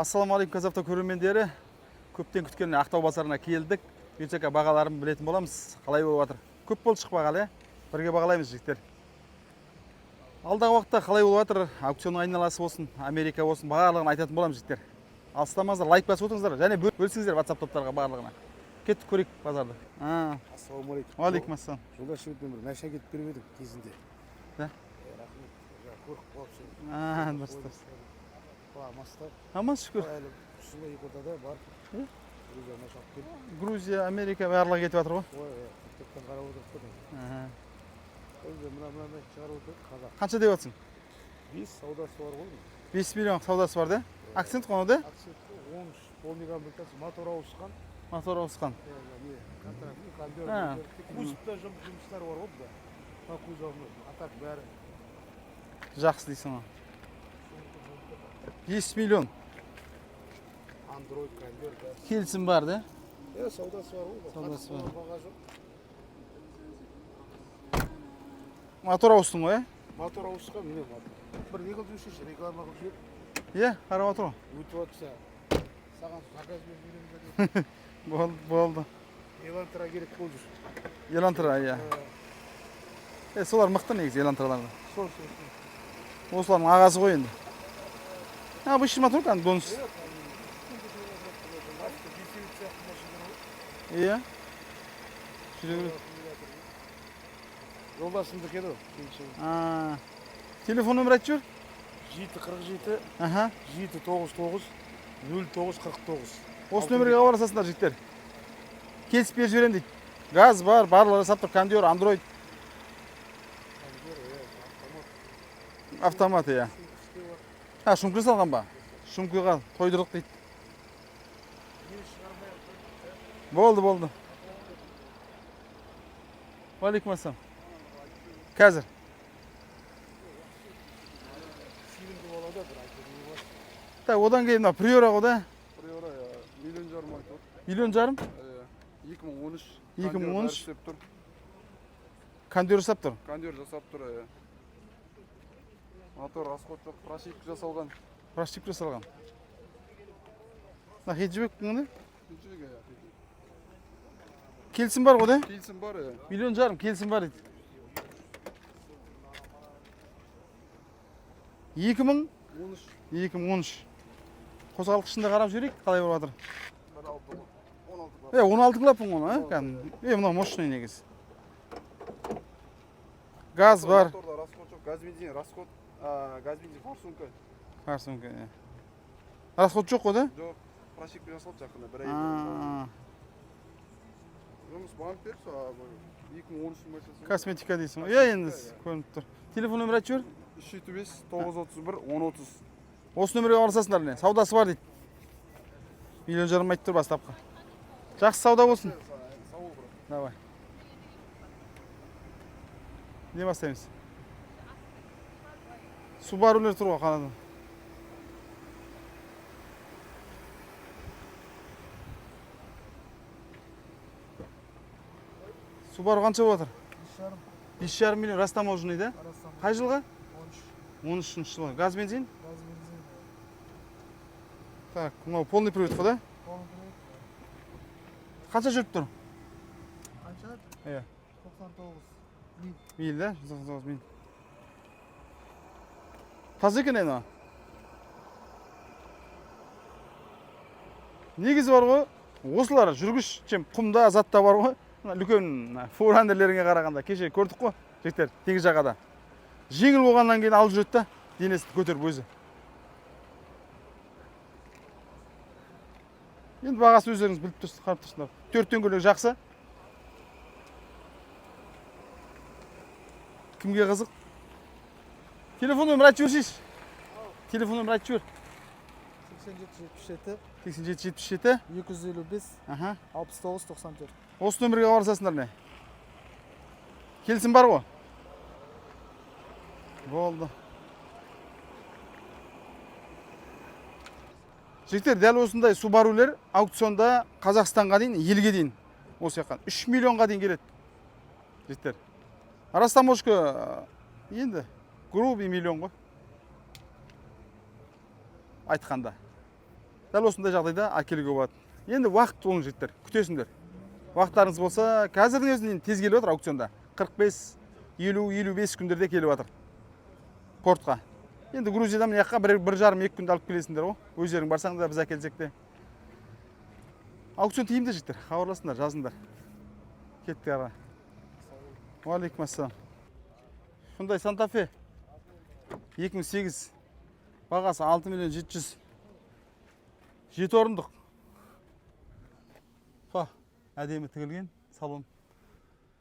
Ассалаумағалейкум, ҚазАвто көрермендері. Көптен күткен Ақтау базарына келдік. Бұйыртса, бағаларын білетін боламыз. Қалай болып жатыр? Көп болды шықпағалы, иә? Бірге бағалаймыз, жігіттер. Алдағы уақытта қалай болып жатыр, аукционның айналасы болсын, Америка болсын, барлығын айтатын боламыз, жігіттер. Алыстамаңыздар, лайк басып отырыңыздар және бөлісіңіздер WhatsApp топтарға барлығына. Кеттік, көрейік базарды. Ассалаумағалейкум. Уағалейкум ассалам. Жолдас жігітпен бір машина кетіп беріп едік кезінде. Да? Е, рахмет. Жаңа көріп қалып. Дұрыс, дұрыс. Амансыздар? Аман, шүкір. Әлі тұрсыз ба екі ортада бар? Е? Грузия машина алып келіп. Грузия, Америка, барлығы кетіп жатыр ғой. Ой, тиктоктан қарап отырдық қой. Аха. Өзі мына мынандай шығарып отыр қазақ. Қанша деп жатсың? Бес саудасы бар ғой. 5 миллион саудасы бар да? Акцент қой да? Акцент 13, полный комплектация, мотор ауысқан. Мотор ауысқан. Е, не, контракт, кондер, А. кузовта жұмыстар бар ғой бұнда. Мына кузов, а так бәрі. Жақсы дейсің ғой. 5 миллион. Андроид, кондер, бәрі. Келісім бар да? Е, саудасы бар ғой. Саудасы бар. Баға жоқ. Мотор ауыстың ғой, Мотор ауысқан, міне мотор. Бір не қылып жүрсің, реклама қылып жіберіп, иә? Иә, қарап отыр ғой. өтіп жатса, саған заказ беріп жібереміз деп. Болды, болды. Элантра керек болып жүр. Елантра, иә. Е, солар мықты негізі, Елантралар. Сол, сол, сол. Осылардың ағасы ғой енді. Обычный мотор кәдімгі донус. Иә. Жүре береді. Жолдасымдікі еді ғой, келіншегім. А, телефон нөмір айтып жібер. 7 47 Аха. 7 9 9 09 49. Осы нөмірге хабарласасыңдар, жігіттер. Келісіп беріп жіберемін дейді. Газ бар, барлығы жасап тұр, кондер, андроид, автомат, иә. А, шумкы салған ба? Шумкыға тойдырдық дейді. Болды, болды. Уағалейкум ассалам. Қазір. Сенімді болады бір айтып болады. Так, одан кейін мына Приора ғой да? Приора, иә, миллион жарым айтып отыр. Миллион жарым. Иә, 2013. 2013. Кондер істеп тұр. Кондер жасап тұр. Кондер жасап тұр, иә. Мотор расход жоқ, прошивка жасалған. Прошивка жасалған. Мына хеджбек қандай? Хеджбек, иә. Келісім бар ғой да? Келісім бар, иә. Миллион жарым келісім бар дейді. 2000 13. 2013. Қозғалтқышын да қарап жіберейік, қалай болып жатыр. Бір алты, 16 клапан. Е, 16 клапан ғой, а? Кәдімгі. Е, мынау мощный негізі. Газ бар. Моторда расход жоқ, газ бензин расход, газ бензин форсунка. Форсунка, иә. Расход жоқ қой да? Жоқ, прошивка жасалды жақында, бір ай бұрын. А, Жұмыс банк беріп, сол 2013 машинасы. Косметика дейсің ғой. Иә, енді көрініп тұр. Телефон нөмір айтып жібер. 375 931 1030. Осы нөмірге хабарласасыңдар, міне. Саудасы бар дейді. Миллион жарым айтып тұр бастапқы. Жақсы сауда болсын. Сау бол, брат. Давай. Не бастаймыз? Субарулер тұр ғой қалада. Субару қанша болып жатыр? 5,5. 5,5 миллион растаможенный да? Қай жылғы? 13. 13 жылы. Газ, бензин? Газ бензин. Так, мынау полный привод қой да? Полный привод. Қанша жүріп тұр? Қанша? Иә. 99 миль. Миль да? 99 миль. Таза екен енді. Негізі бар ғой, осылар жүргіш, чем құмда затта бар ғой. Мына үлкен мына фурандерлерге қарағанда кеше көрдік қой, жігіттер, теңіз жағада. Жеңіл болғаннан кейін алып жүреді да, денесін көтеріп өзі. Енді бағасын өздеріңіз біліп тұрсыз, қарап тұрсыңдар. Төрт дөңгелек жақсы. Кімге қызық? Телефон нөмір айтып жіберсейші. Телефон нөмір айтып жібер. 87 77 87 77 255 Аха. 69 94. Осы нөмірге хабарласасыңдар, міне. Келісім бар ғой? Болды. Жігіттер, дәл осындай Субарулер аукционда Қазақстанға дейін, елге дейін, осы жаққа 3 миллионға дейін келеді. Жігіттер. Растаможка енді грубый миллион ғой. Айтқанда. Дәл осындай жағдайда әкелуге болады. Енді уақыт оның, жігіттер, күтесіңдер. Уақыттарыңыз болса, қазірдің өзінде енді тез келіп жатыр аукционда. 45, 50, 55 күндерде келіп жатыр портқа. Енді Грузиядан мына жаққа бір, 1,5-2 күнде алып келесіңдер ғой. Өздерің барсаң да, біз әкелсек те. Аукцион тиімді, жігіттер. Хабарласыңдар, жазыңдар. Кеттік ары. Уағалейкум ассалам. Hyundai Santa Fe 2008, бағасы 6 миллион 700, жеті орындық. Фа, әдемі тігілген салон.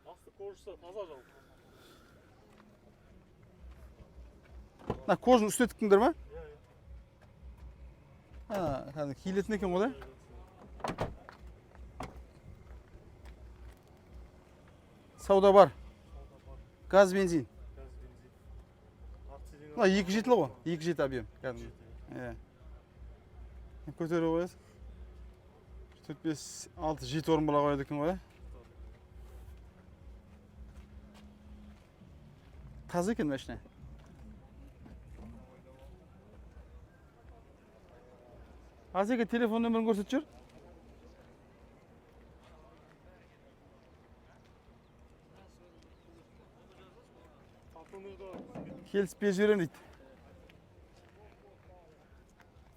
Асты кожасы таза жалпы. Мына кожаның үстіне тіктіңдер ма? Иә. А, кәдімгі киілетін екен ғой да. Сауда бар. Газ, бензин. Газ, бензин. Арт сиденье. Мына 2,7-лі ғой. 2,7 объем кәдімгі. Иә. Көтере қоясың. Төрт, бес, алты, жеті орын бола қояды екен ғой, иә? Таза екен машина. Азеке, телефон нөмірін көрсетіп жібер. Фортунерда. Келісіп беріп жіберемін дейді.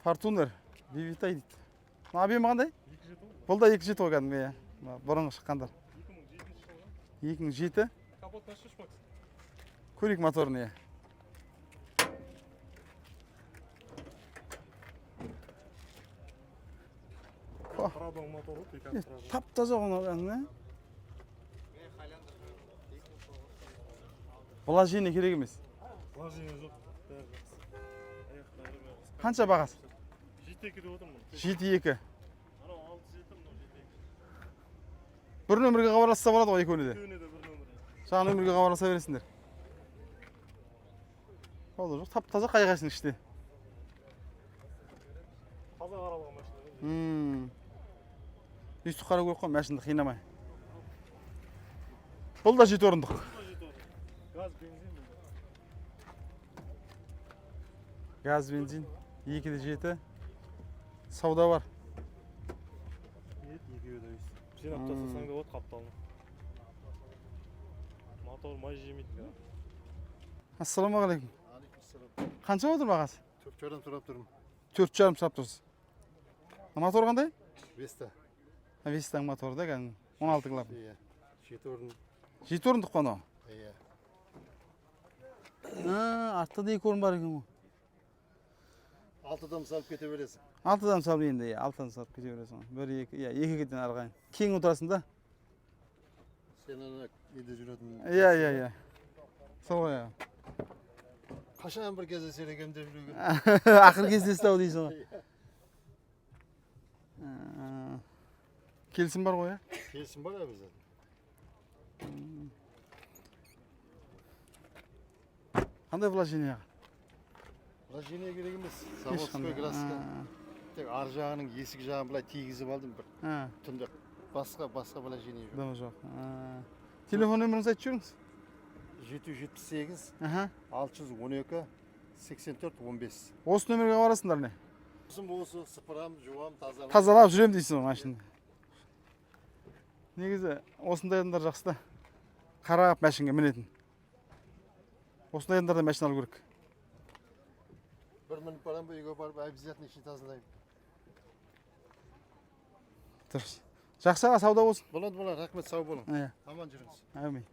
Фортунер, Вивитай дейді. Мына объемы қандай? 2,7 ғой. Бұл да 2,7 ғой кәдімгі, иә. Мына бұрынғы шыққандар. 2007 жылғы. 2007. Капотын ашып Макс. Көрейік моторын, иә. Прадоның моторы, пикап Прадо. Тап таза ғой мынау кәдімгі. Вложение керек емес. Вложение жоқ, бәрі жақсы. Аяқтары бәрі жақсы. Қанша бағасы? 7,2 деп отырмын. 7,2. Анау 6,7, мынау 7,2. Бір нөмірге хабарласса болады ғой екеуіне де. Екеуіне де бір нөмір. Жаңа нөмірге хабарласа бересіңдер. Болды, жоқ, тап таза қай қайсының іште. Таза қаралған машина ғой. Өйстіп қарау керек қой машинаны қинамай. Бұл да жеті орындық. Бұл да жеті орын. Газ, бензин бұл. Газ, бензин, 2,7. Сауда бар. Ет екеуі де өйстіп. Жинап тастасаң да болады қапталын. Мотор май жемейді қазір. Ассалаумағалейкум. Алейкумассалам. Қанша отыр бағасы? 4,5 сұрап тұрмын. 4,5 сұрап тұрсыз. Мотор қандай? Веста. Вестаның моторы да кәдімгі. 16 клапан. Иә. Жеті орын. Жеті орындық қой анау. Иә. А, артта да екі орын бар екен ғой. Алтыдан салып кете бересің. Алтыдан салып енді, иә, алтыдан салып кете бересің ғой. Бір, екі, иә, екі кетен ары қарай. Кең отырасың да. Сен ана неде жүретін. Иә. Сол ғой, иә. Қашан бір кездесер екен деп жүрген. Ақыр кездесті ау дейсің ғой. А, келісім бар ғой, иә? Келісім бар бізде. Қандай вложение? Вложение керек емес. Заводской краска. Тек ар жағының есік жағын былай тигізіп алдым бір түнде. Басқа вложение жоқ. Дым жоқ. А. Телефон нөміріңізді айтып жіберіңіз. 778 612 84 15. Осы нөмірге хабарласыңдар не? Сосын осы сыпырам, жуам, тазалам. Тазалап жүремін дейсің ғой машинаны. Негізі осындай адамдар жақсы да. Қарап машинаға мінетін. Осындай адамдардан машина алу керек. Бір мініп барам ба, үйге барып обязательно ішін тазалаймын. Дұрыс. Жақсы аға, сауда болсын. Болады, болады, рахмет, сау болың. Иә, Аман жүріңіз. әумин.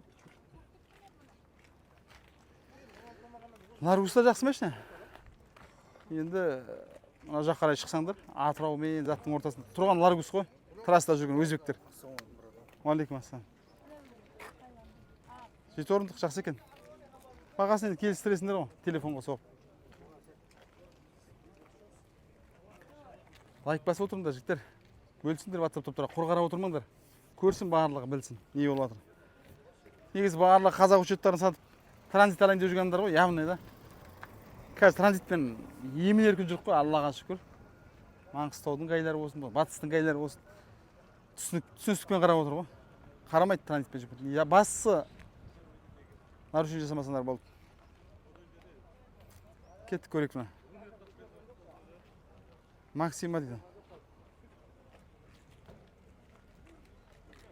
Ларгус та жақсы машина. Енді мына жаққа қарай шықсаңдар, Атырау мен заттың ортасында тұрған Ларгус қой. Трассада жүрген өзбектер. Уағалейкум ассалам. Жеті орындық жақсы екен. Бағасын енді келістіресіңдер ғой, телефонға соғып. Лайк басып отырыңдар, жігіттер. Бөлсіңдер WhatsApp топтарға, құр қарап отырмаңдар. Көрсін барлығы, білсін не болып жатыр. Негізі барлығы қазақ учеттарын сатып транзит алайын деп жүрген адамдар ғой, явный да. Қазір транзитпен емін еркін жүріп қой, Аллаға шүкір. Маңғыстаудың гайлары болсын, батыстың гайлары болсын. Түсіністікпен қарап отыр ғой. Қарамайды транзитпен жүріп. Я, бастысы нарушение жасамасаңдар болды. Кеттік, көрейік мына. Максима дейді.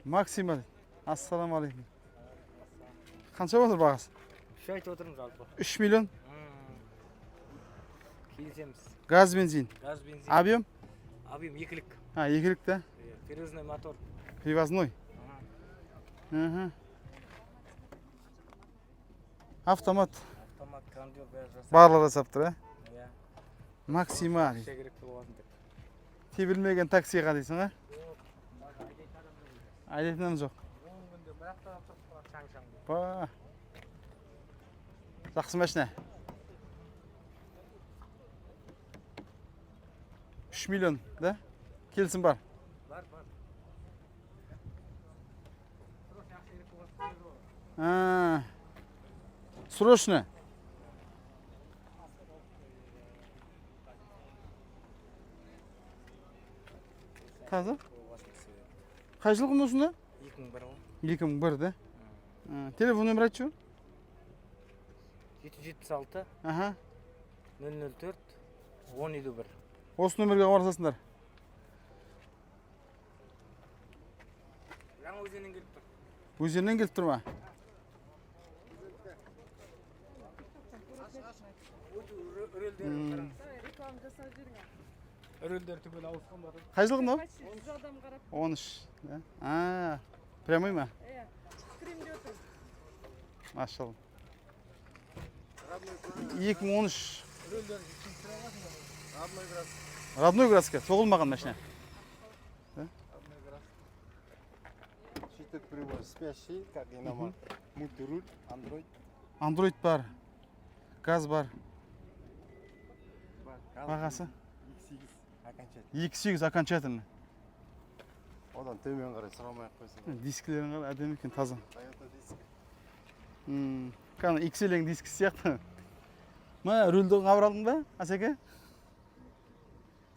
Максима. Ассалаумағалейкум. Қанша отыр бағасы? Үш айтып отырмын жалпы. 3 миллион. Келісеміз. Газ, бензин. Газ, бензин. Объем? Объем екілік. А, екілік та? Привозной мотор. Привозной. Мхм. Автомат. Автомат, кондер, бәрі жасап. Барлығы жасап тұр, ә? Иә. Максима. Ақша керек болған деп. Тебілмеген таксиға дейсің, а? Айдайтын адам жоқ. 10 күнде бір ақ тұрып қалады, шаң шаң деп. Ба. Жақсы машина. 3 миллион, да? Келісім бар. Бар, бар. А, срочно. Таза? Қай жылғы мынау сонда? 2001 ғой. 2001, да? А, телефон нөмір айтшы. 776 Аха. 004 1051. Осы нөмірге хабарласасыңдар. Жаңа өзеннен келіп тұр. Өзеннен келіп тұр ма? Үрелдері Үрелдері түгел ауысқан бар. Қай жылғы мынау? Почти 100 адам қарап. 13, да? А, прямой ма? Иә, кіремін деп отыр. Машалла. 2013. Родной краска, соғылмаған машина. Щиток прибор спящий, как иномарка. Мультируль, Android. Android бар, газ бар. Бағасы? 2.8 окончательно. 2.8 окончательно. Одан төмен қарай сұрамай ақ қойсын. Дискілерің қара, әдемі екен, таза. Toyota диск. Кәдімгі XL-ің дискісі сияқты. Мә, рульді қабыр алдың ба, Асеке?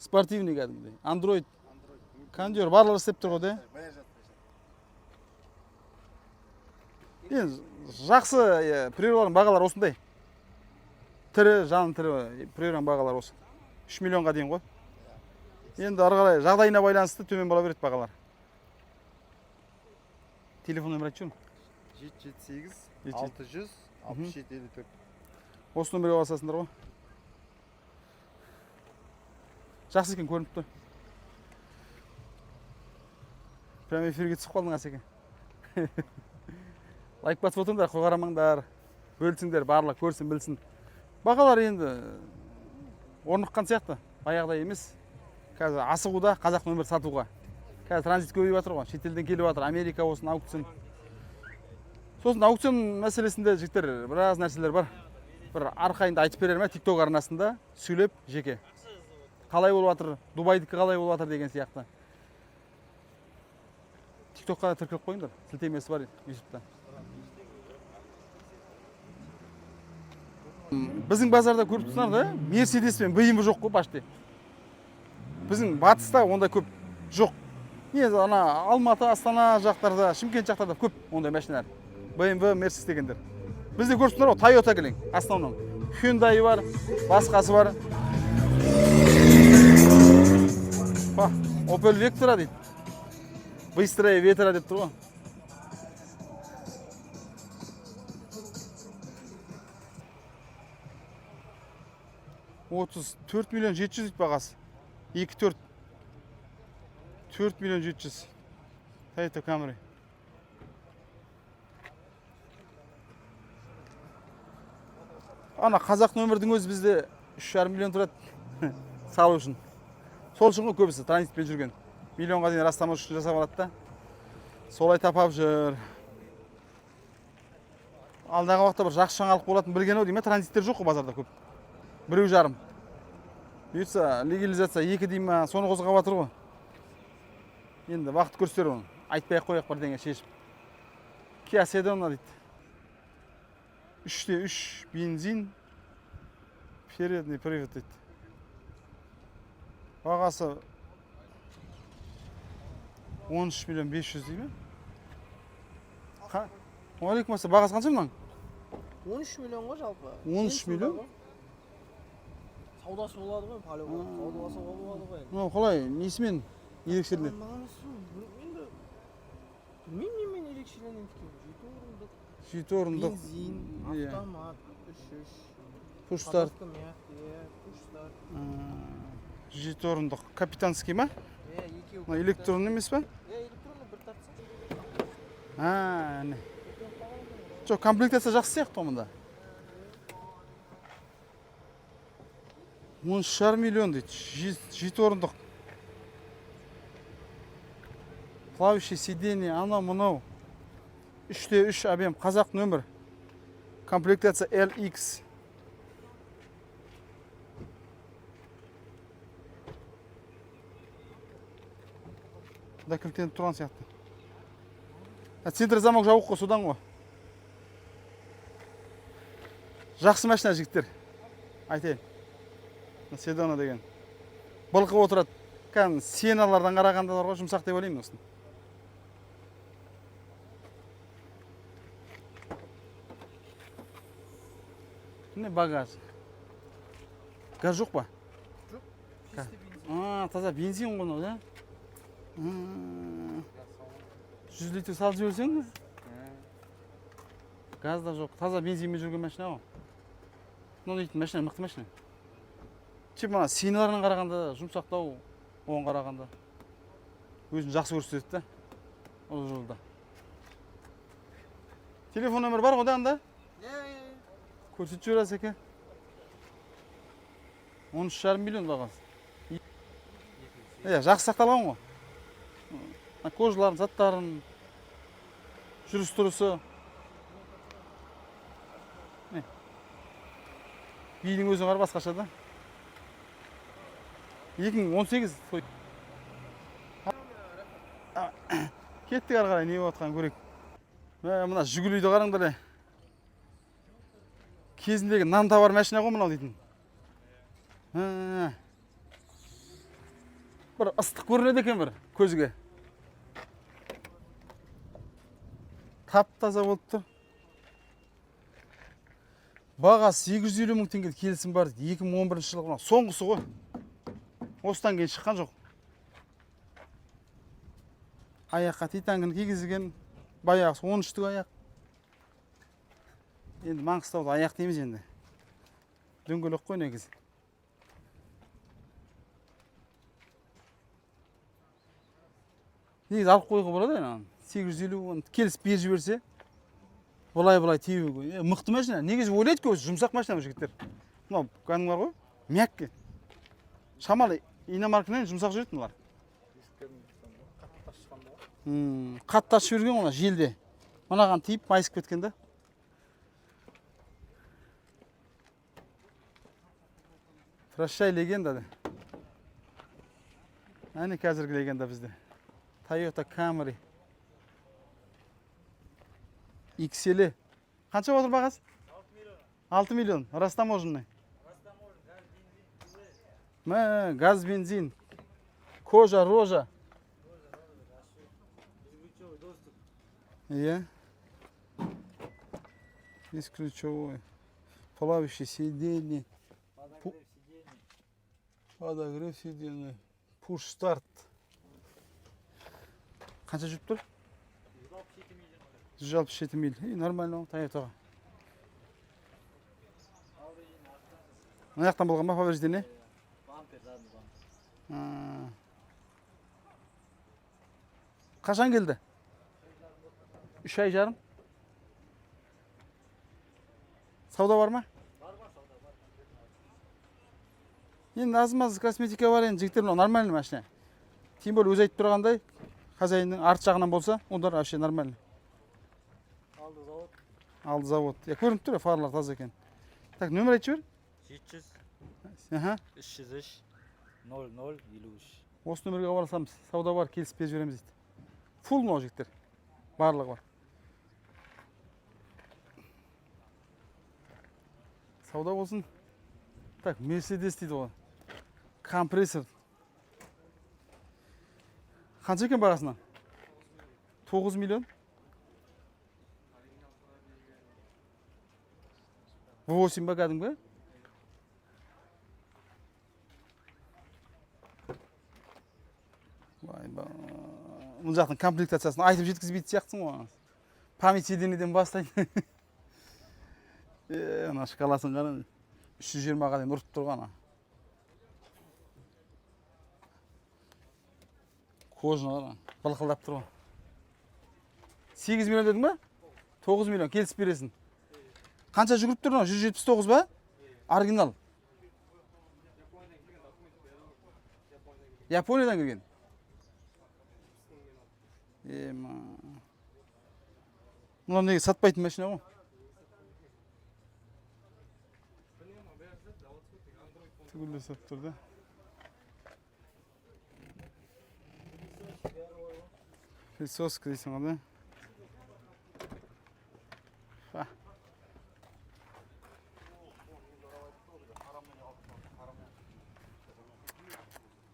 Спортивный кәдімгідей. Android, Android. кондер барлығы істеп тұр ғой, да? Бәрі жатыр. Енді жақсы, иә, приоралардың бағалары осындай. Тірі, жаны тірі приораның бағалары осы. 3 миллионға дейін ғой. Енді ары қарай жағдайына байланысты төмен бола береді бағалар. Телефон нөмір айтып жіберіңіз. 778 778 600 67 54. Осы нөмірге басасыңдар ғой. Жақсы екен, көрініп тұр. Прям эфирге түсіп қалдың, Асеке. Лайк басып отырыңдар, қой қарамаңдар. Бөлсіңдер, барлығы көрсін, білсін. Бағалар енді орныққан сияқты, баяғыдай емес. Қазір асығуда қазақ нөмір сатуға. Қазір транзит көбейіп жатыр ғой, шетелден келіп жатыр, Америка болсын, аукцион. Сосын аукцион мәселесінде, жігіттер, біраз нәрселер бар. Бір арқайында айтып берер ме TikTok арнасында сөйлеп жеке. Қалай болып жатыр, Дубайдікі қалай болып жатыр деген сияқты. TikTokқа тіркеліп қойыңдар, сілтемесі бар YouTube-та. Біздің базарда көріп тұрсыңдар да, Мерседес пен BMW жоқ қой почти. Біздің батыста ондай көп жоқ. Не, ана Алматы, Астана жақтарда, Шымкент жақтарда көп ондай машиналар. BMW, Мерседес дегендер. Бізде көріп тұрсыңдар ғой, Toyota кілең, основном. Hyundai бар, басқасы бар. Па, Opel Vectra дейді. Быстрее ветра деп тұр ғой. 34 миллион 700 дейді бағасы. Екі төрт. 4 миллион 700. Toyota Camry. Ана қазақ нөмірдің өзі бізде 3,5 миллион тұрады салу үшін. Сол үшін ғой көбісі транзитпен жүрген. Миллионға дейін растаможка жасап алады да. Солай тапап жүр. Алдағы уақытта бір жақсы жаңалық болатынын білген ау деймін, транзиттер жоқ қой базарда көп. Біреу жарым. Бұйыртса, легализация екі дей ма, соны қозғап жатыр ғой. Енді уақыт көрсетер оны. Айтпай ақ қояйық бірдеңе шешіп. Kia Sedona дейді. 3-те 3 бензин. Передний привод дейді. Бағасы 13 миллион 500 дейді ме? Уағалейкум ассалам. Бағасы қанша мынаның? 13 миллион ғой жалпы. 13 Келісім бар миллион? ғой. Саудасы болады ғой, по-любому. Саудаласуға болады ғой енді. Мынау қалай, несімен ерекшеленеді? Маған енді Білмеймін, немен ерекшеленеді екен. Жеті орындық. Жеті орындық. Бензин, Иә. автомат, үш үш. Push start. Подушка мягкий, иә, push start. Жеті орындық. Капитанский ма? Иә, екеуі. Мына электронный емес па? Иә, электронный, бір тартсаң. А, әне. Жоқ, комплектация жақсы сияқты ғой мұнда. 13,5 миллион дейді. Жеті орындық. Плавающий сиденье, анау мынау. 3-те 3 объем, қазақ нөмір. Комплектация LX. Да, кілттеніп тұрған сияқты. А, центр замок жабық қой, содан ғой. Жақсы машина, жігіттер. Айтайын. Мына Седана деген. Былқып отырады. Кәдімгі Сиеналардан қарағанда бар ғой, жұмсақ деп ойлаймын осыны. Міне, багаж. Газ жоқ па? Жоқ. Чистый бензин. А, таза бензин ғой мынау, да? 100 литр салып жіберсең, газ да жоқ. Таза бензинмен жүрген машина ғой. Мынау дейтін машина, мықты машина. Типа мына Сиеналарынан қарағанда жұмсақтау, оған қарағанда. Өзін жақсы көрсетеді да. Ол жолда. Телефон нөмір бар ғой да анда? Иә. Көрсетіп жібересіз, екен. 13,5 миллион бағасы. Иә, жақсы сақталған ғой. Мына кожаларын, заттарын, жүріс тұрысы. Міне. Бидің өзі қара, басқаша да. 2018 той. Кеттік ары қарай, не болып жатқанын көрейік. Мә, мына Жигулиді қараңдар, е. Кезіндегі нан табар машина ғой мынау дейтін. Ә. Бір ыстық көрінеді екен бір көзге. Тап таза болып тұр. Бағасы 250 мың теңге, келісім бар дейді. 2011 жылғы мынау соңғысы ғой. Осыдан кейін шыққан жоқ. Аяққа титангін кигізген, баяғы 13-тік аяқ. Енді Маңғыстауда аяқ дейміз енді. Дөңгелек қой негізі. Негізі алып қоюға болады енді аны. 850, оны келісіп беріп жіберсе, былай былай тебуге. Мықты машина. Негізі ойлайды көбісі, жұмсақ машина бұл, жігіттер. Мынау кәдімгі бар ғой, мягкий. Шамалы иномаркадан жұмсақ жүреді мыналар. Қатты тасып жіберген ғой мына желде. Мынаған тиіп майысып кеткен да. Прощай, легенда де. Әне, қазіргі легенда бізде. Toyota Camry. XL. Қанша отыр бағасы? 6 миллион. Растаможенный. Мә, газ, бензин. Кожа, рожа. Иә. Бесключевой. Плавающее сиденье. Подогрев сиденья. Push start. Қанша жүріп тұр? 167 миль. И, нормально ғой Тойотаға. Мына жақтан болған ба повреждение? А. Қашан келді? 3 ай жарым. Сауда бар ма? Енді аз маз косметика бар енді, жігіттер, мынау нормальный машина. Тем более өзі айтып тұрғандай, хозяинның арт жағынан болса, онда вообще нормально. Алды завод. Алды завод. Я, көрініп тұр, фаралар таза екен. Так, нөмір айтып жібер. 700 Аха. 303 00 53. Осы нөмірге хабарласамыз. Сауда бар, келісіп беріп жібереміз дейді. Фул мынау, жігіттер. Барлығы бар. Сауда болсын. Так, Мерседес дейді ғой. Компрессор. Қанша екен бағасынан? 9 миллион. V8 ба кәдімгі? Вай. Мына жақтың комплектациясын айтып жеткізбейтін сияқтысың ғой. Память сиденьеден бастайды. Е, ана шкаласын қара. 320-ға дейін ұрып тұрған. Кожаны қара. Былқылдап тұр ғой. 8 миллион дедің ба? 9 миллион келісіп бересің. Қанша жүгіріп тұр мынау? 179 ба? Оригинал. Япониядан келген. Ема. Мынау неге сатпайтын машина ғой? Түгелдей сатып тұр да. Присоска дейсің ғой да? Фа.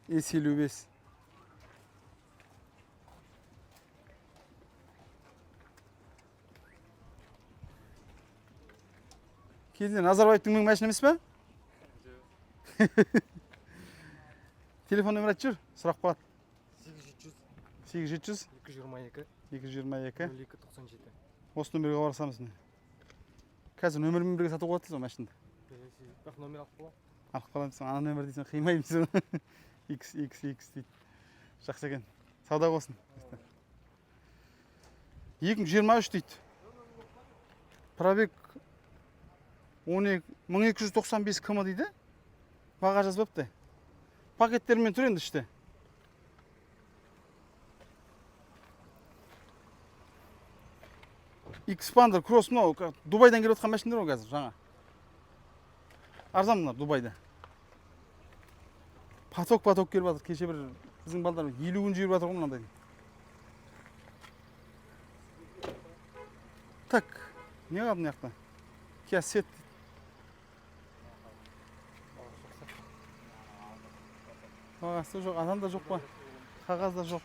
S55. Кезінде Назарбаевтың мінген машина емес па? Телефон нөмір айтып жүр, сұрақ қалады. 8700 8700 222 222. 02 97. Осы нөмірге хабарласамыз міне. Қазір нөмірмен бірге сатуға болады дейсің ғой машинаны. Бірақ номер алып қала. Алып қаламын дейсің, ана нөмір дейсің, қимаймын дейсің. X, X, X дейді. Жақсы екен. Сауда болсын. 2023 дейді. Пробег 12 1295 км дейді. Баға жазбапты. Пакеттермен тұр енді іште. Xpander Cross мынау Дубайдан келіп жатқан машиналар ғой қазір жаңа. Арзан мына Дубайда. Поток поток келіп жатыр. Кеше бір біздің балдар 50 күн жіберіп жатыр ғой мынандай. Так, не қалды мына жақта? Kia Ceed. Бағасы жоқ, адам да жоқ па? Қағаз да жоқ.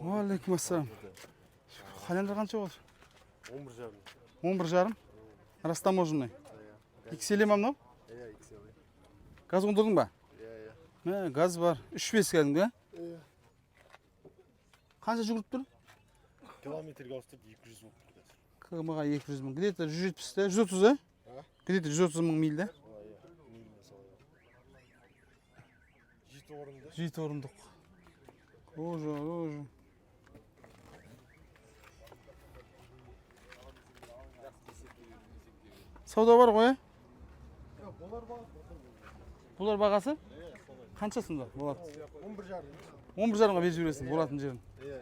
Уағалейкум ассалам. Халяндар қанша болды? 11,5. 11,5. Растаможенный. XL ма мынау? Иә, XL. Газ қондырдың ба? Иә, иә. Мә, газ бар. 3.5 кәдімгі, ә? Иә. Қанша жүгіріп тұр? Километрге ауыстырды, 200 болып тұр қазір. КМ-ға 200 мың. Где-то 170 те, 130 да? Где-то 130 мың миль да? Иә, жеті орынды. Жеті орындық. Кожа, рожа. Сауда бар ғой, ә? Бұлар бағасы? Қанша сонда болады? 11,5. 11,5-ға беріп жібересің болатын жерін. Иә,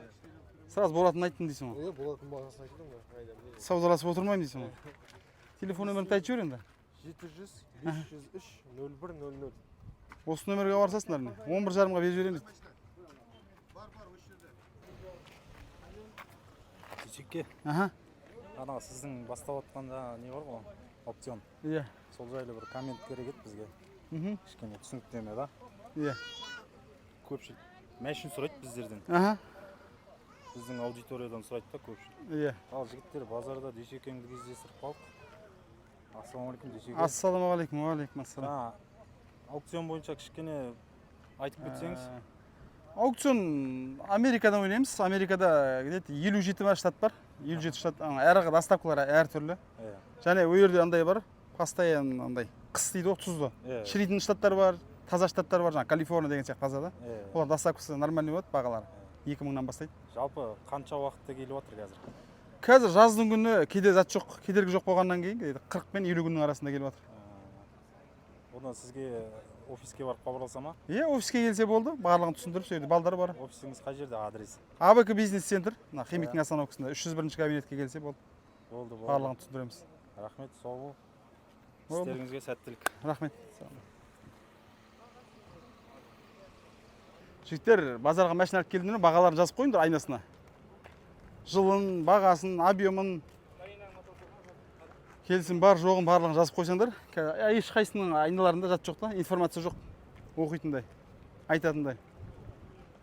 Сразу болатынын айттым дейсің ғой. иә, болатын бағасын айттым ғой. Қайда білейін. Саудаласып отырмаймын дейсің ғой. Телефон нөміріңді айтып жібер енді. 700 503 01 00. Осы нөмірге хабарласасыңдар міне. 11,5-ға беріп жібереміз. Дүйсеке, Аха, ана сіздің бастап отқан жаңағы не бар ғой, аукцион. иә. Сол жайлы бір коммент керек еді бізге. Мхм. Кішкене түсініктеме да. Иә. Көпшілік мәшін сұрайды біздерден. Аха, Біздің аудиториядан сұрайды да көпшілік. иә. Ал жігіттер, базарда Дүйсекеңді кездестіріп қалдық. Ассалаумағалейкум, Дүйсеке. Ассалаумағалейкум, уағалейкум ассалам. Жаңа аукцион бойынша кішкене айтып кетсеңіз. Аукцион Америкадан ойнаймыз. Америкада где-то 57 ма штат бар. 57 штат, ана, әр доставкалар әртүрлі. Иә. Және ол жерде андай бар, постоянно андай қыс дейді ғой, тұзды. Иә. Шіритін штаттар бар, таза штаттар бар, жаңағы Калифорния деген сияқты таза да. Иә. Олар доставкасы нормальный болады бағалары. 2000-нан бастайды. Жалпы қанша уақытта келіп жатыр қазір? Қазір жаздың күні кейде зат жоқ, кедергі жоқ болғаннан кейін где-то 40 пен 50 күннің арасында келіп жатыр. Одан сізге офиске барып хабарласа ма? Иә, офиске келсе болды, барлығын түсіндіріп, сол жерде балдар бар. Офисіңіз қай жерде, адрес? АБК бизнес центр, мына Химиктің остановкасында 301 кабинетке келсе болды, Болды, болды. барлығын түсіндіреміз. Рахмет, сау бол. Болды. Істеріңізге сәттілік. Рахмет. Жігіттер, базарға машина алып келдіңдер ме? Бағаларын жазып қойыңдар айнасына. Жылын, бағасын, объемын, келісім бар, жоғын барлығын жазып қойсаңдар, ешқайсының айналарында зат жоқ та, информация жоқ оқитындай, айтатындай.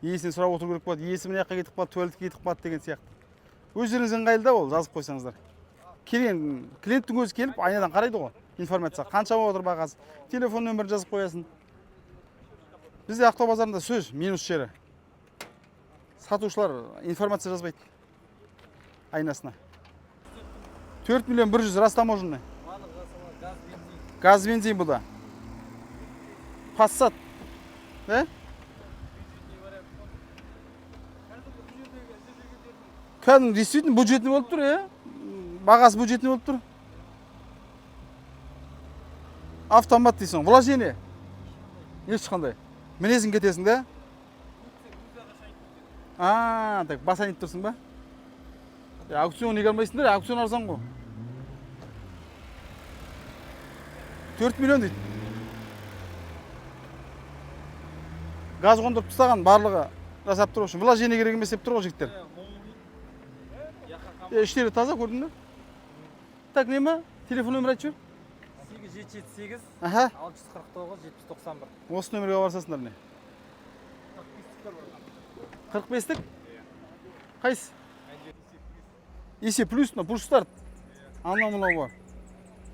Иесінен сұрап отыру керек болады, иесі мына жаққа кетіп қалды, туалетке кетіп қалды деген сияқты. Өздеріңіз ыңғайлы да ол, жазып қойсаңыздар. Келген клиенттің өзі келіп айнадан қарайды ғой информация, қанша болып отыр бағасы, телефон нөмірін жазып қоясың. Бізде Ақтау базарында сөз минус жері. Сатушылар информация жазбайды айнасына. 4 миллион 100 растаможенный. Газ бензин бұл да. Passat. Не? Кәдімгі действительно бюджетный болып тұр, иә? Бағасы бюджетный болып тұр. Автомат дейсің, вложение. Ешқандай. Мінезің кетесің да? А, так бас айнып тұрсың ба? Аукцион неге алмайсыңдар? Аукцион арзан ғой. 4 миллион дейді. Газ қондырып тастаған, барлығы жасап тұр. Вложение керек емес деп тұр ғой жігіттер. Іштері таза көрдің бе? Так, не ма? Телефон нөмір айтып жібер. 8 7 7 8 Аха. 649 70 91. Осы нөмірге барсасыңдар не? 45-тік? Қайсы? Есе плюс, мына push start. Анау мынау бар.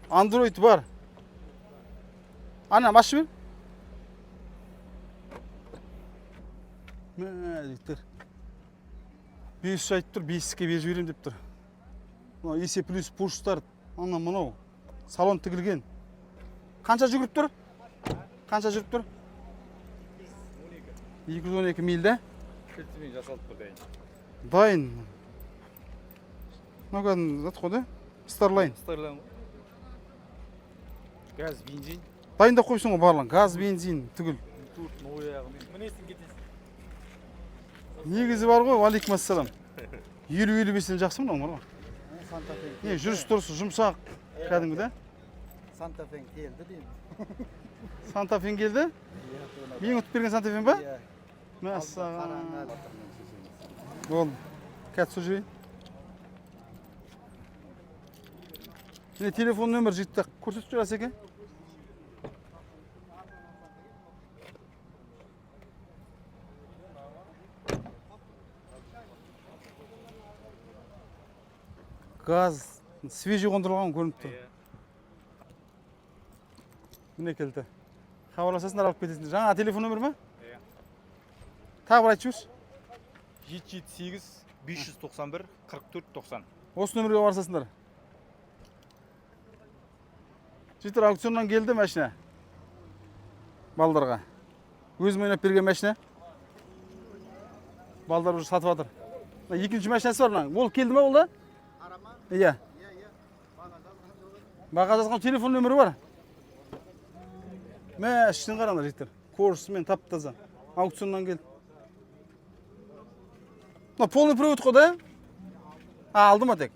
Android бар. Ана, басып жібер. Мә, жігіттер. 5 айтып тұр, 5-ке беріп жіберемін деп тұр. Мынау есе плюс push start, ана мынау. Салон тігілген. Қанша жүгіріп тұр? Қанша жүріп тұр? 212 миль да? Кілтімен жасалып тұр дайын. Дайын. Мынау кәдімгі зат қой да? Starline. Starline. Газ, бензин. Дайындап қойыпсың ғой барлығын. Газ, бензин, түгіл. Төрт новый аяғымен. Мінесің кетесің. Негізі бар ғой, уалейкум ассалам. 50-55-тен жақсы мынау бар ғой. Санта Фе. Не, жүріс тұрысы жұмсақ кәдімгі да? Санта Фе келді деймін. Санта Фен келді? Мен ұтып берген Санта Фен ба? Иә. Мәссаған. Болды. Қазір түсіріп жіберейін. Міне телефон нөмір жігіттер көрсетіп жібер, Асеке. Газ свежий қондырылған көрініп тұр. Міне келді. Хабарласасыңдар, алып кетесіңдер. Жаңа телефон нөмір ма? Иә. Тағы бір айтып жіберші. 7 7 8 591 44 90. Осы нөмірге барсасыңдар. Жігіттер, аукционнан келді машина. Балдарға. Өзім ойнап берген машина. Балдар уже сатып жатыр. Мына екінші машинасы бар мынаның. Ол келді ма ол да? Иә. Баға жазған телефон нөмірі бар. Мә, ішін қараңдар, жігіттер. Корсымен тап таза. Аукционнан келді. Мына полный привод қой да? А, алды ма тек?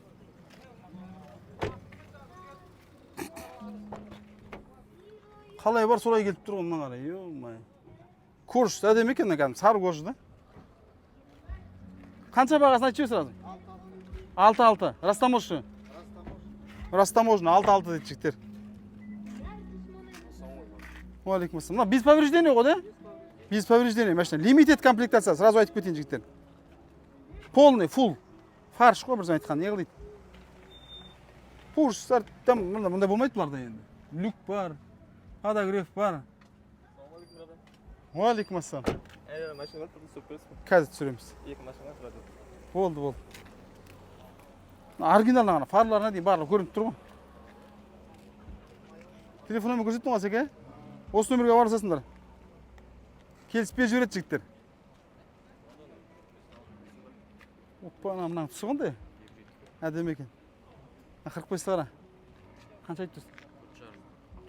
Қалай бар солай келіп тұр ғой мына қарай. Ё-моё. Корж әдемі екен мына, кәдімгі сары корж да. Қанша бағасын айтып жібер сразу. 6-6. Растаможка. Растаможка 6-6 дейді жігіттер. Уалейкум ассалам. Мына без повреждения ғой да? Без повреждения машина. Limited комплектация, сразу айтып кетейін, жігіттер. Полный, full. Фарш қой, бір айтқан, не қыл дейді. Push start там мында мындай болмайды бұларда енді. Люк бар, подогрев бар. Уалейкум ассалам. Машина бар, түсіріп бересіз бе? Қазір түсіреміз. Екі машина тұрады. Болды, болды. Оригинал ана фарларына дейін барлығы көрініп тұр ғой. Телефон нөмір көрсеттің ғой, Асеке? Осы нөмірге хабарласасыңдар. Келісіп беріп жібереді жігіттер. Опа, ана мынаның түсі қандай? Әдемі екен. Мына 45-ті қара. Қанша айтып тұрсың?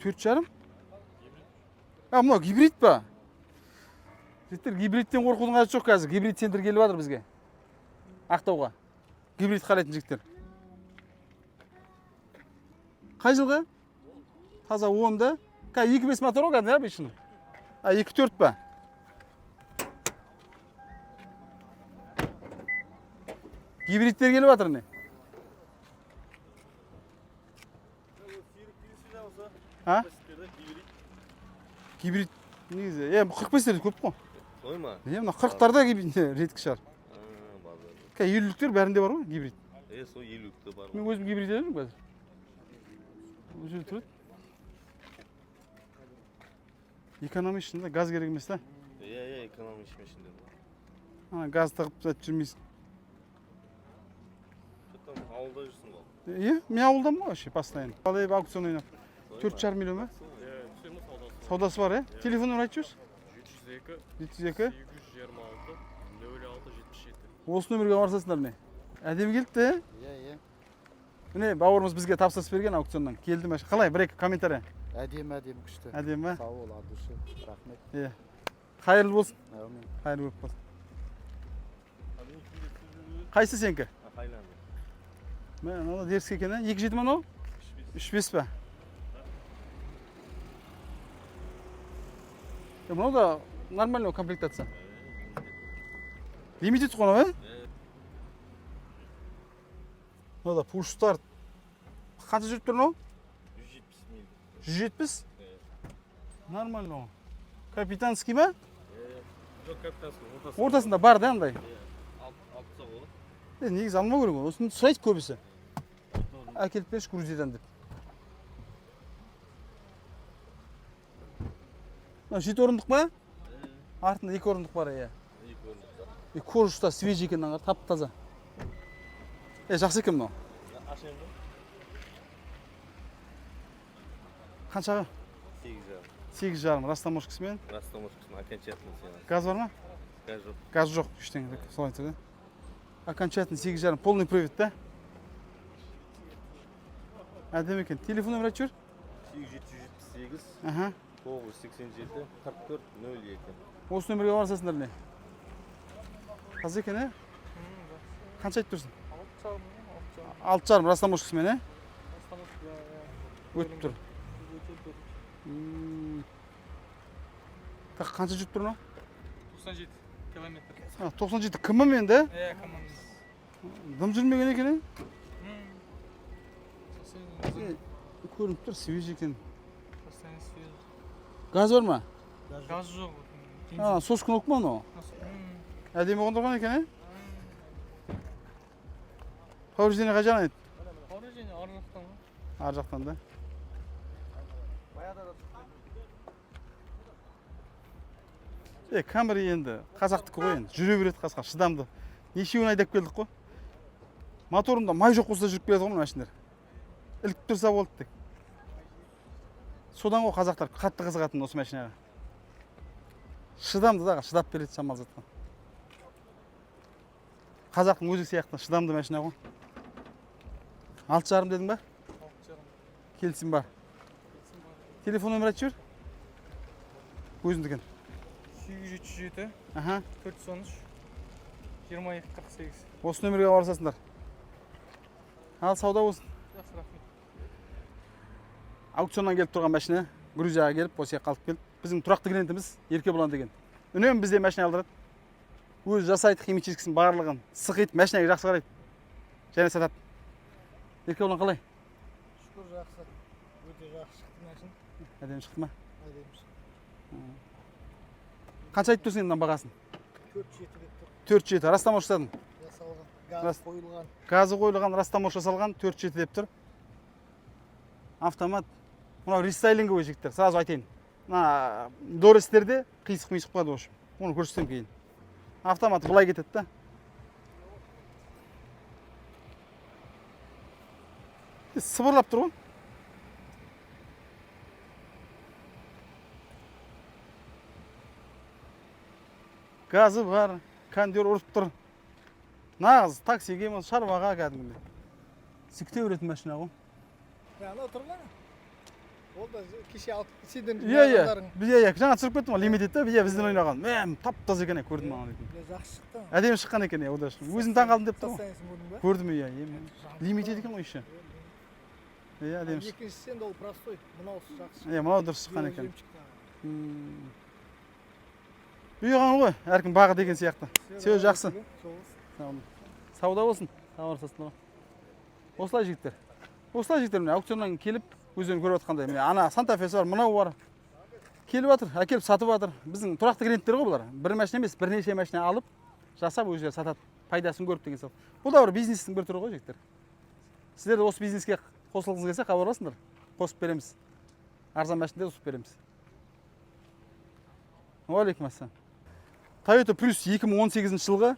4,5? А, мынау гибрид па? Жігіттер, гибридтен қорқудың қажеті жоқ қазір. Гибрид центр келіп жатыр бізге. Ақтауға. Гибрид қарайтын жігіттер. Қай жылғы? Таза 10-да. Қазір 2.5 мотор ғой кәдімгі, обычный. А, 2.4 па? Гибридтер келіп жатыр не? А? Гибрид негізі, 45-тер көп қой. Солай ма? Е, мына 40-тарда гибрид редко шығар. А, базар. Қазір 50-ліктер бәрінде бар ғой гибрид. Сол 50-лікте бар ғой. Мен өзім гибрид едім қазір. Ол жерде тұрады. Экономичный да, газ керек емес та. Экономичный машиналар ғой. Ана газ тығып зат жүрмейсің. Что там, ауылда жүрсің ғой? Иә, мен ауылдамын ғой вообще постоянно. Қалай аукцион ойнап? 4,5 миллион ба? Саудасы бар, иә? Телефон нөмірін айтып жіберші. 702 702 826 06 77. Осы нөмірге хабарласасыңдар, міне. Әдемі келіпті, иә? Иә, иә. Міне, бауырымыз бізге тапсырыс берген аукционнан. Келді машина. Қалай, бір екі комментарий. Әдемі, әдемі, күшті. Әдемі ма? Сау бол, от души. Рахмет. Иә. Қайырлы болсын. Әумин. Қайырлы көп болсын. Қайсы сенікі? Хайландер. Мә, мынау да дерзкий екен, ә? 2,7 ма мынау? 3,5 па? Е, мынау да нормальный комплектация. Лимитед қой мынау, ә? Мынау да push start. Қанша жүріп тұр мынау? 170 миль. 170? Нормально ғой. Капитанский ма? Жоқ, капитанский ортасы. Ортасында бар да андай. Алып тастауға болады. Е, негізі алмау керек ғой. Осыны сұрайды көбісі. Әкеліп берші Грузиядан деп. Мынау жеті орындық па? Артында екі орындық бар, иә. Екі орындық. Е, кожусы да свежий екен, аңғар, тап таза. Е, жақсы екен мынау. Ашайын ба? Қаншаға? 8,5. 8,5, растаможкасымен. Растаможкасын окончательно сен. Газ бар ма? Газ жоқ. Газ жоқ, ештеңе, солай айтса да. Окончательно 8,5, полный привод да? Әдемі екен. Телефон нөмір айтып жібер. 8778 Аха. 987 44 02. Осы нөмірге хабарласасыңдар, міне. Таза екен, ә? Қанша айтып тұрсың? 6,5, 6,5. 6,5, растаможкасымен, ә? Растаможка, иә, иә. Өтіп тұр. Өтіп тұр. Так, қанша жүріп тұр мынау? 97 километр. А, 97 км енді? Иә, км. Дым жүрмеген екен, ә? Е, көрініп тұр, свежий екен. Состояние свежий. Газ бар ма? Газ жоқ. А, сос кнопка ма анау? Әдемі қондырған екен, ә? Повреждение қай жағынан еді? Повреждение ар жақтан ғой. Ар жақтан да. Е, Камри енді қазақтікі ғой енді. Жүре береді қасқа, шыдамды. Нешеуін айдап келдік қой. Моторында май жоқ болса жүріп келеді ғой мына машиналар. Іліп тұрса болды тек. Содан ғой қазақтар қатты қызығатын осы машинаға. Шыдамды да, шыдап береді шамал затқа. Қазақтың өзі сияқты шыдамды машина ғой. 6,5 дедің ба? 6,5. Келісім бар. Телефон нөмір айтып жібер. Өзіңдікін. 877 Аха. 413 22 48. Осы нөмірге хабарласасыңдар. Ал сауда болсын. Жақсы, рахмет. Аукционнан келіп тұрған машина Грузияға келіп, осы жаққа алып келіп, біздің тұрақты клиентіміз Еркебұлан деген. Үнемі бізден машина алдырады. Өзі жасайды, химическісін барлығын сықиды, машинаға жақсы қарайды. Және сатады. Еркебұлан, қалай? Шүкір, жақсы. Өте жақсы шықты машина. Әдемі шықты ма? Әдемі шықты. Қанша айтып тұрсың енді мынаның бағасын? 4,7 деп тұр. 4,7. Растаможка жасадың. Жасалған. Газ қойылған. Газы қойылған, растаможка жасалған, 4,7 деп тұр. Автомат. Мынау рестайлинговый, жігіттер, сразу айтайын. Мына дорестерде қисық мисық болады, в общем. Оны көрсетемін кейін. Автоматы былай кетеді да. Е, сыбырлап тұр ғой. Газы бар, кондер ұрып тұр. Нағыз таксиге ма, шаруаға кәдімгідей. Сікте беретін машина ғой. Анау тұрған. Ол да кеше алып сенден Иә. Иә, иә, жаңа түсіріп кеттім ғой, лимитед та, иә, бізден ойнаған. Мәм, тап таза екен, иә, көрдім ана дейтін. Жақсы шықты. Әдемі шыққан екен, иә, ода. Өзім таң қалдым деп тұр ғой. Состояниесін көрдің ба? Көрдім, иә, лимитед екен ғой еще. Иә, әдемі шыққан. Екіншісі енді ол простой, мынаусы жақсы. Иә, мынау дұрыс шыққан екен. Жемчуг тағы. Бұйырған ғой, әркім бағы деген сияқты. Все, жақсы. Сол. Сауда болсын. Хабарласасыңдар ғой. Осылай, жігіттер. Осылай, жігіттер, міне, аукционнан келіп өздерің көріп жатқандай, міне, ана Санта-Фесі бар, мынау бар. Келіп жатыр, әкеліп сатып жатыр. Біздің тұрақты клиенттер ғой бұлар. Бір машина емес, бірнеше машина алып, жасап өздері сатады. Пайдасын көріп деген сияқты. Бұл да бір бизнестің бір түрі ғой, жігіттер. Сіздер де осы бизнеске қосылғыңыз келсе, хабарласыңдар. Қосып береміз. Арзан машиналар қосып береміз. Уағалейкум ассалам. Toyota Prius 2018 жылғы,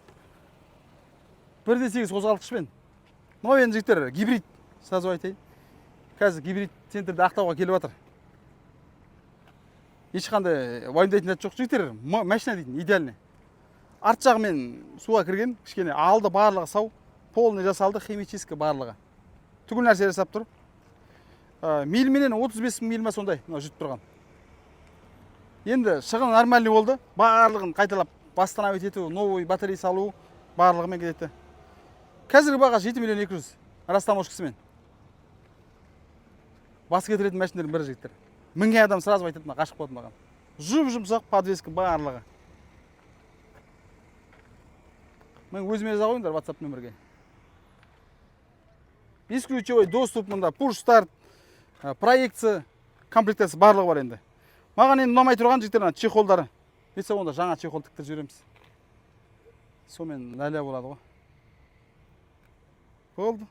1.8 қозғалтқышпен. Мынау енді, жігіттер, гибрид, сразу айтайын. Қазір гибрид центрде Ақтауға келіп жатыр. Ешқандай уайымдайтын зат жоқ, жігіттер, машина дейтін идеальный. Арт жағымен суға кірген, кішкене, алды барлығы сау, полный жасалды, химчистка барлығы. Түгел нәрсе жасап тұр. Мильменен 35 мың миль ма, сондай мынау жүріп тұрған. Енді шығын нормальный болды. Барлығын қайталап восстановить ету, новый батарея салу барлығымен кетеді. Қазіргі баға 7 миллион 200 растаможкасымен. Бас кетіретін машиналардың бірі, жігіттер. Мінген адам сразу айтады, мына ғашық болады маған. Жұп жұмсақ, подвеска барлығы. Мен өзіме жаза қойыңдар WhatsApp нөмірге. Бесключевой доступ мында, push start, проекция, комплектация барлығы бар енді. Маған енді ұнамай тұрған, жігіттер, ана чехолдары. Бүйтсе, онда жаңа чехол тіктіріп жібереміз. Сонымен ләлә болады ғой. Болды.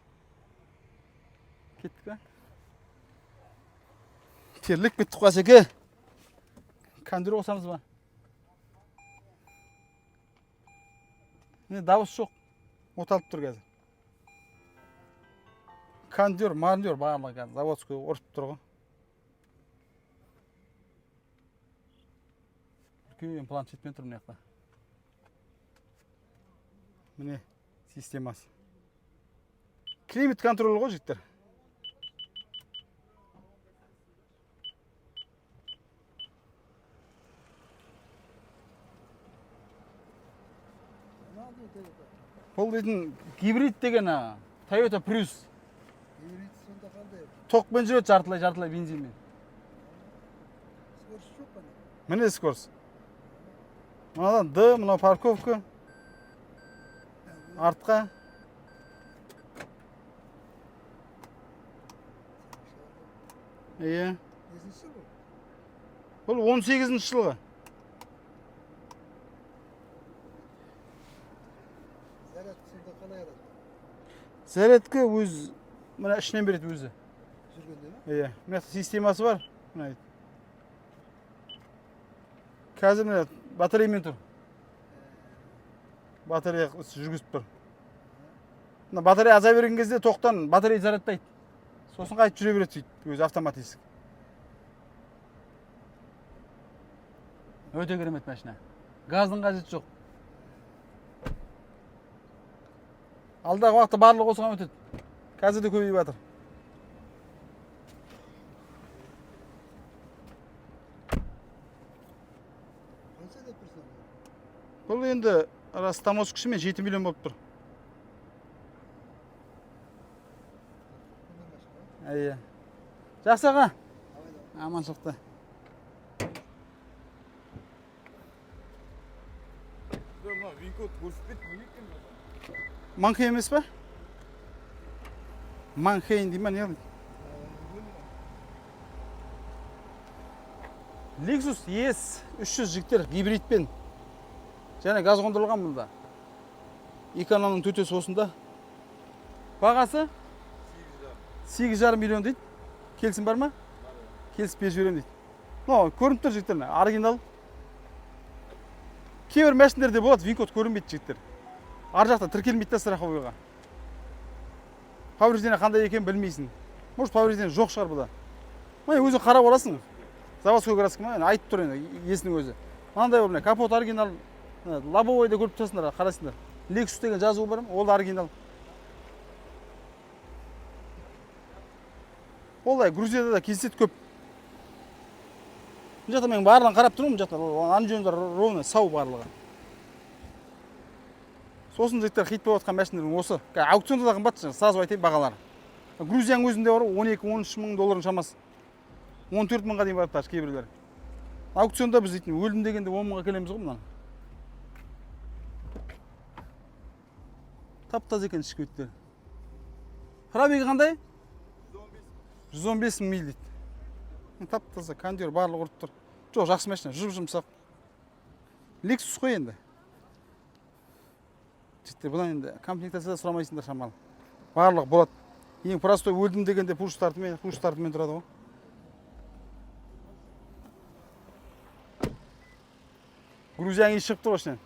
Кеттік па? Терлік біттік қой, асеке. Кондер қосамыз ба? Міне, дауыс жоқ. Оталып тұр қазір. Кондер, мандер барлығы қазір заводской ұрып тұр ғой. Үлкен планшетпен тұр мына жақта. Міне системасы. Климат контроль ғой, жігіттер. Бұл дейтін гибрид деген Toyota Prius. Гибрид сонда қандай? Токпен жүреді, жартылай, жартылай бензинмен. Скорость жоқ па, не? Міне скорость. Мынадан Д, мынау парковка. Артқа. Иә. Несінші бұл? Бұл 18 жылғы. Зарядка сонда қалай алады? Зарядка өз мына ішінен береді өзі. Жүргенде ме? Иә. Мына жақта системасы бар. Мына қазір міне батареямен тұр. Батарея жүргізіп тұр. Мына батарея азая берген кезде тоқтан батарея зарядтайды. Сосын қайтып жүре береді сөйтіп өзі автоматически. Өте керемет машина. Газдың қажеті жоқ. Алдағы уақытта барлығы осыған өтеді. Қазір де көбейіп жатыр. Қанша деп тұрсың? Бұл енді растаможкасымен 7 миллион болып тұр. Иә. Жақсы, аға. Аманшылықта. Мына вин-код көрсетпейді, неге екен? Манхейм емес па? Манхейм дей ма, не дейді? Lexus ES 300, жігіттер, гибридпен. Және газ қондырылған мұнда. Экономның төтесі осында. Бағасы? 8,5 миллион дейді. Келісім бар ма? Келісіп беріп жіберемін дейді. Мынау көрініп тұр, жігіттер, мына оригинал. Кейбір машиналерде болады, вин-код көрінбейді, жігіттер. Ар жақта тіркелмейді да страховойға. Повреждение қандай екенін білмейсің. Может, повреждение жоқ шығар бұда. Міне, өзің қарап аласың. Заводской краска ма? Енді айтып тұр енді иесінің өзі. Мынандай бар, міне, капот оригинал. Міне, лобовойда көріп тұрсыңдар, қарайсыңдар. Lexus деген жазуы бар ма? Ол да оригинал. Олай Грузияда да кездеседі көп. Мына жақта мен барлығын қарап тұрмын, мына жақта ана жөнінде ровно сау барлығы. Сосын, жігіттер, хит болып жатқан машиналардың осы. Қазір аукционда да қымбат, сразу айтайын бағалары. Грузияның өзінде бар 12-13 мың доллардың шамасы. 14 мыңға дейін барады даже кейбіреулер. Аукционда біз дейтін өлдім дегенде 10 мыңға келеміз ғой мынаны. Тап таза екен ішкі беттері. Пробегі қандай? 115 мың миль дейді. Тап таза, кондер барлығы ұрып тұр. Жоқ, жақсы машина, жұп жұмсақ. Lexus қой енді. Жігіттер, бұдан енді комплектация да сұрамайсыңдар шамалы. Барлығы болады. Ең простой өлдім дегенде пуш стартымен, пуш стартымен тұрады ғой. Грузияның иісі шығып тұр ғой ішінен.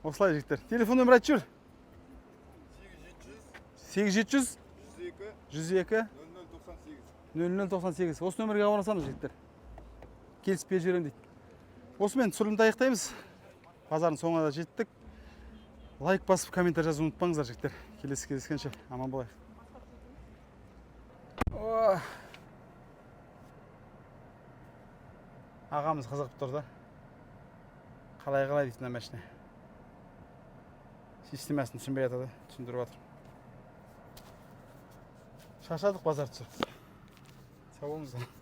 Осылай, жігіттер. Телефон нөмір айтып жібер. 8700 102 0098. Осы нөмірге хабарласамыз, жігіттер. Келісіп беріп жіберемін дейді. Осымен түсірілімді аяқтаймыз. Базардың соңына да жеттік. Лайк басып, комментарий жазуды ұмытпаңыздар, жігіттер. Келесі кездескенше аман болайық. О! Ағамыз қызығып тұр да. Қалай, қалай дейді мына машина. Системасын түсінбей жатыр да, түсіндіріп жатыр. Шаршадық базар түсіріп. Сау болыңыздар.